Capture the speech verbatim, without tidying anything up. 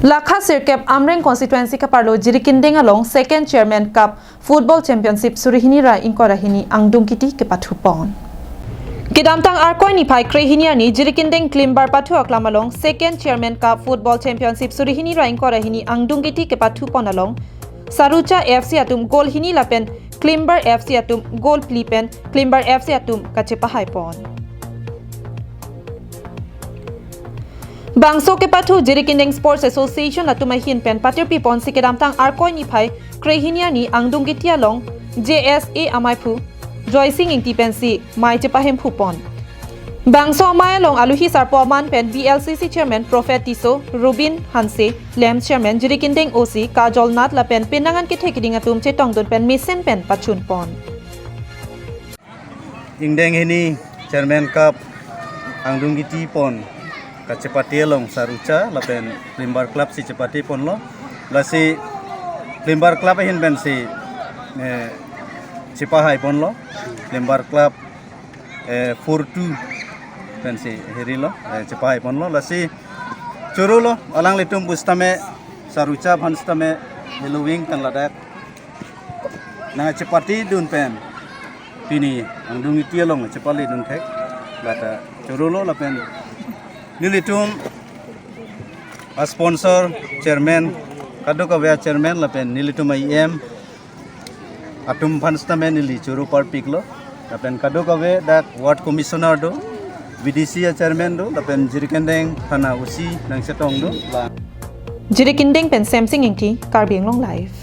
Lakha sirkep Amreng constituency kaparlo Jirikindeng along second Chairman Cup Football Championship suri hini ra ingkoi ra hini angdung kiti kepathu pon. Kedamtang Arkoi niphai kre hini arni Jirikindeng Klimbar pathu aklam along second Chairman Cup Football Championship suri hini ra ingkoi ra hini angdung kiti kepathu pon along Sarucha F C atum goal hini lapen Klimbar F C atum goal phli pen Klimbar F C atum kachepahai pon. Bangso kepathu Jirikindeng Sports Association atum ahin pen patirpi ponsi kedamtang Arkoi niphai kre hini arni angdung kiti along J S A amaiphu Joysing Ingti pensi mei chepahemphu pon. Bangso amei along aluhi sarpo aman pen B L C C Chairman Prophet Tisso, Rubin Hanse, Lem Chairman Jirikindeng O C Kajol Nath lapen penang an kethe keding atum chetongdun pen mesen pen pachun pon. Ingdeng hini Chairman Cup angdung kiti pon kachepate along Sarucha lapen Klimbar Club si chepate ponlo. Lasi Klimbar Club ahin pensi, eh, chepahai ponlo. Klimbar Club, eh, four two pensi hirilo, eh, chepahai ponlo. Lasi chorolo, alanglitum pusitame Sarucha aphan sitame heloving kan ladak nangchepate dun pen pini angdung kiti along chepale dun thek. Lata chorolo lapen nelitum a-sponsor, chairman, kadokave a-chairman lapen nelitum a-E M atum aphan sitame neli choro parpiklo. Lapen kadokave dak ward commissioner do, V D C a-chairman do, lapen Jirikindeng thana O C nangchetong do. La Jirikindeng pen Semsing Ingti, Karbi Anglong Live.